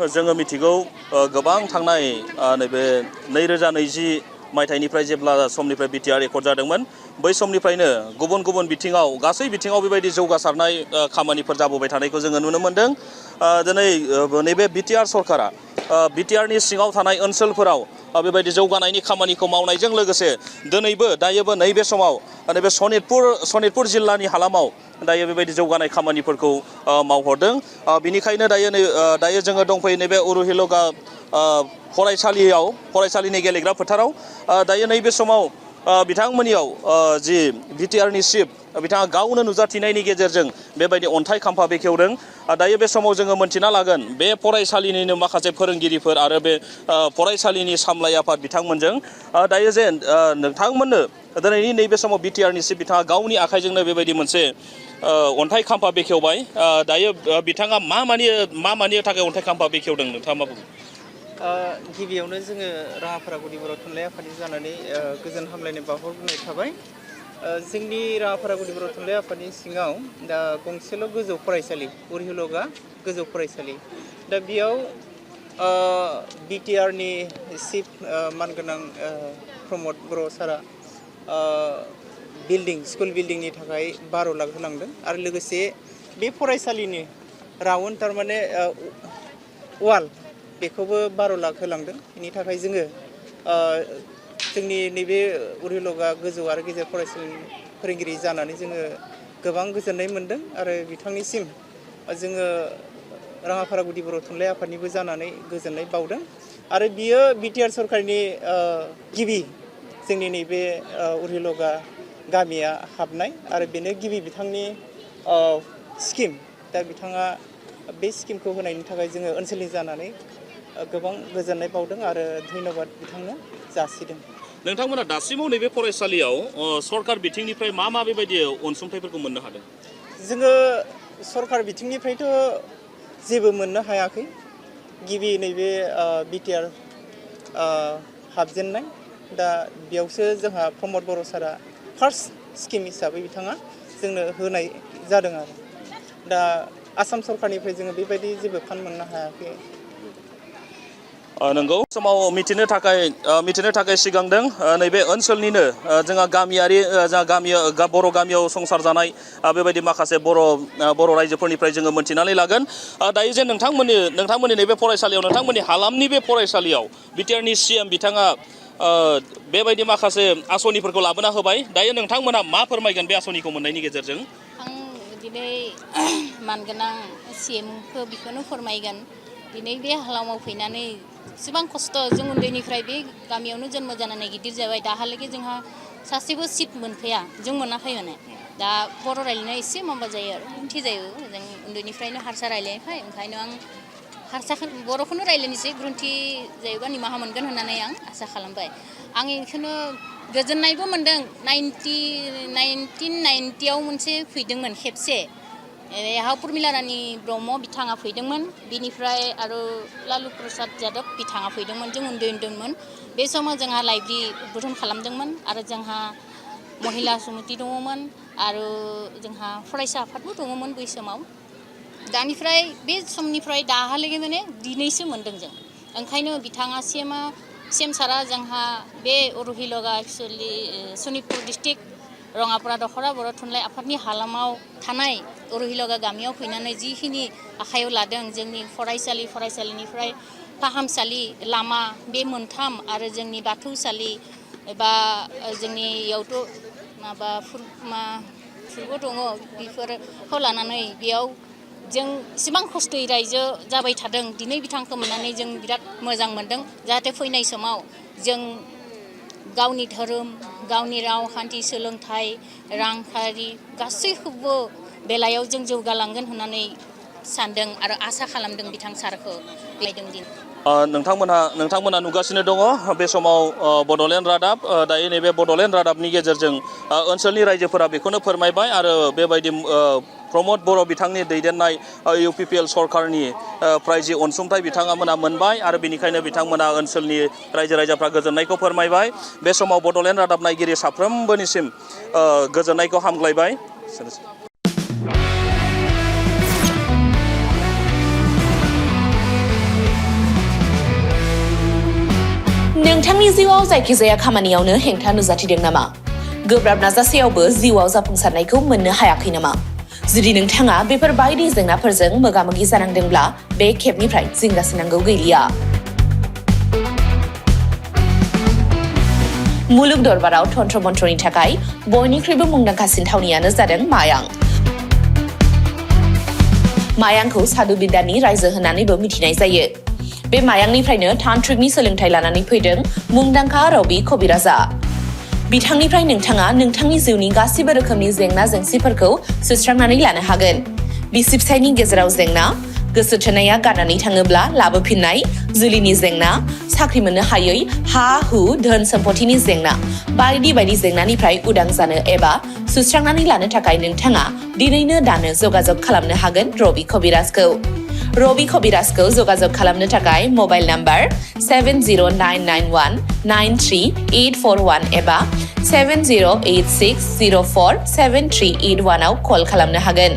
जोङो मिथिगौ गोबां थांनाय नैबे 2020 मायथाइनिफ्राय जेब्ला समनिफ्राय बिटिआर रेकर्ड जादोंमोन बै समनिफ्रायनो गुबुन गुबुन बिथिङाव गासै बिथिङाव बेबायदि जौगासारनाय खामानिफोर जाबोबाय थानायखौ जोङो नुनो मोन्दों। दिनै नैबे बिटिआर सरकारा बिटिआरनि सिङाव थानाय ओनसोलफोराव बेबायदि जौगानायनि खामानिखौ मावनायजों लोगोसे दायोबो नैबे समाव नैबे सनितपुर जिल्लानि हालामाव दायो बेबायदि जौगानाय खामानिफोरखौ मावहरदों। बिनिखायनो दायो जोङो दंफैयो नैबे उरुहिलगा फरायसालिनि गेलेग्रा फोथाराव दायो नैबे समाव बिथांमोननियाव जि बिटिआरनि चिफ बिथाङा गावनो नुजाथिनायनि गेजेरजों बेबायदि अन्थाइ खाम्फा बेखेवदों। दायो बे समाव जोङो मोनथिना लागोन बे फरायसालिनिनो माखासे फोरोंगिरिफोर आरो बे फरायसालिनि सामलाय आफाद बिथांमोनजों दायो जे नोंथांमोननो दिनैनि नैबे समाव बिटिआरनि चिफ बिथाङा गावनि आखाइजोंनो बेबायदि मोनसे अन्थाइ खाम्फा बेखेवबाय। दायो बिथाङा मा मानि थाखाय अन्थाइ खाम्फा बेखेवदों नोंथाङा मा बुङो? गिबियावनो जोङो राङाफारा गुदि बर' थुनलाइ आफादनि जानानै गोजोन हामलायनाय बावहरग्रोनाय थाबाय। जोंनि राङाफारा गुदि बर' थुनलाइ आफादनि सिङाव दा गंसेल' गोजौ फरायसालि उरुहिलगा गोजौ फरायसालि दा बेयाव बिटिआरनि चिफ मानगोनां प्रमद बर' सारा स्कुल बिल्डिंनि थाखाय 12 लाख होलांदों आरो लोगोसे बे फरायसालिनि राउन्ड थारमाने वाल बेखौबो 12 लाख होलांदों। बेनि थाखाय जोङो जोंनि नैबे उरुहिलगा गोजौ आरो गेजेर फरायसालिनि फोरोंगिरि जानानै जोङो गोबां गोजोननाय मोन्दों आरो बिथांनिसिम जोङो राङाफारा गुदि बर' थुनलाइ आफादनिबो जानानै गोजोननाय बावदों। आरो बियो बिटिआर सरकारनि गिबि जोंनि नैबे उरुहिलगा गामिया हाबनाय आरो बेनो गिबि बिथांनि स्किम। दा बिथाङा बे स्किमखौ होनायनि थाखाय जोङो ओनसोलनि जानानै गोबां गोजोननाय बावदों आरो धन्यबाद बिथांनो जासिदों। नोंथांमोना दासिमाव नैबे फरायसालियाव सरकार बिथिंनिफ्राय मा बेबायदि अनसुंथाइफोरखौ मोननो हादों? जोङो सरकार बिथिंनिफ्रायथ' जेबो मोननो हायाखै। गिबि नैबे बिटिआर हाबजेननाय दा बेयावसो जोंहा प्रमद बर' सारा फार्स्ट स्किम हिसाबै बिथाङा जोंनो होनाय जादों आरो दा आसाम सरकारनिफ्राय जोङो बेबायदि जेबो फान्ड मोननो हायाखै। नंगौ समाव मिथिनो थाखाय सिगांदों नैबे ओनसोलनिनो जोंहा गामियारि बर' गामियाव संसार जानाय बेबायदि माखासे बर' रायजोफोरनिफ्राय जोङो मोनथिनानै लागोन। दायो जे नोंथांमोननि नैबे फरायसालियाव नोंथांमोननि हालामनि बे फरायसालियाव बिटिआरनि सिएम बिथाङा बेबायदि माखासे आसनिफोरखौ लाबोना होबाय। दायो नोंथांमोना मा फोरमायगोन बे आसनिखौ मोननायनि गेजेरजों? आं दिनै मानगोनां सिएमखौ बेखौनो फोरमायगोन। दिनै बे हालामाव फैनानै एसेबां खस्थ' जों उन्दैनिफ्राय बे गामियावनो जन्म जानानै गिदिर जाबाय दाहालागै जोंहा सासेबो सिट मोनफैया जों मोनाखै माने दा बर' रायज्लायनाया एसे माबा जायो आरो मिथिजायो जों उन्दैनिफ्रायनो हारसा रायज्लायनायखाय ओंखायनो आं बर'खौनो रायज्लायनोसै ग्रुन्थि जायोबा निमाहा मोनगोन होननानै आं आसा खालामबाय। आं बेखौनो गोजोननायबो मोन्दों। 1990आव मोनसे फैदोंमोन खेबसे प्रमिला रानि ब्रह्म बिथाङा फैदोंमोन। बिनिफ्राय आरो लालु प्रसाद यादव बिथाङा फैदोंमोन। जों उन्दैमोन बे समाव जोंहा लाइब्रेरि उद्घाटन खालामदोंमोन आरो जोंहा महिला समिति दङमोन आरो जोंहा फरायसा आफादबो दङमोन बै समाव। दानिफ्राय बे समनिफ्राय दाहालागै माने दिनैसो मोन्दों जों। ओंखायनो बिथाङा सिएम सारा जोंहा बे उरुहिलगा एक्सुवेलि सनितपुर डिस्ट्रिक्ट रङापारा दख'रा बर' थुनलाइ आफादनि हालामाव थानाय उरुहिलगा गामियाव फैनानै जिखिनि आखायाव लादों जोंनि फरायसालिनिफ्राय फाहामसालि लामा बे मोनथाम आरो जोंनि बाथौसालि एबा जोंनियावथ' फुरबो दङ बेफोरखौ लानानै बेयाव जों इसेबां खस्थ'यै रायजो जाबाय थादों। दिनै बिथांखौ मोननानै जों बिराद मोजां मोन्दों। जाहाथे फैनाय समाव जों गावनि धोरोम गावनि रावखान्थि सोलोंथाइ रांखान्थि गासैखौबो बेलायाव जों जौगालांगोन होननानै सानदों आरो आसा खालामदों बिथां सारखौ लायदों दिन। नोंथांमोना नुगासिनो दङ बे समाव बड'लेण्ड रादाब। दायो नैबे बड'लेण्ड रादाबनि गेजेरजों ओनसोलनि रायजोफोरा बेखौनो फोरमायबाय आरो बेबायदि प्रमद बर' बिथांनि दैदेननाय UPPL सरकारनि फ्राय जि अनसुंथाइ बिथांमोना मोनबाय आरो बेनिखायनो बिथांमोना ओनसोलनि रायजो राजाफ्रा गोजोननायखौ फोरमायबाय। बे समाव बड'लेण्ड रादाब नायगिरि साफ्रोमबोनिसिम गोजोननायखौ हामग्लायबाय। नोंथांनि जिउआव जायखिजाया खामानियावनो हेंथा नुजाथिदों नामा? गोब्राब नाजासेयावबो जिउआव जाफुंसारनायखौ मोननो हायाखै नामा? जुदि नोंथाङा बेफोर बायदि जेंनाफोरजों मोगा-मोगि जानांदोंब्ला बे खेबनिफ्राय जिंगासिनांगौ गैलिया। मुलुग दरबाराव तन्त्र मन्त्रनि थाखाय बयनिख्रुइबो मुंदांखासिन थावनियानो जादों मायां। मायांखौ साधु बिद्यानि रायजो होननानैबो मिथिनाय जायो। बे मायांनिफ्रायनो तान्त्रिकनि सोलोंथाइ लानानै फैदों मुंदांखा रबि कबिराजा। बिथांनिफ्राय नोंथाङा नोंथांनि जिउनि गासिबो रोखोमनि जेंना जेंसिफोरखौ सुस्रांनानै लानो हागोन। बिसि फिसायनि गेजेराव जेंना, गोसो थोनाया गारनानै थाङोब्ला लाबोफिननाय, जुलिनि जेंना, साख्रि मोननो हायै, हा-हु, धोन सम्पथिनि जेंना, बायदि बायदि जेंनानिफ्राय उदां जानो एबा सुस्रांनानै लानो थाखाय नोंथाङा दिनैनो दानो जगाजग खालामनो हागोन रबि कबिराजखौ। रबि कबिराजखौ जगाजग खालामनो थाखाय मबाइल नाम्बार 7099193841 एबा 7086047381 आव कल खालामनो हागोन।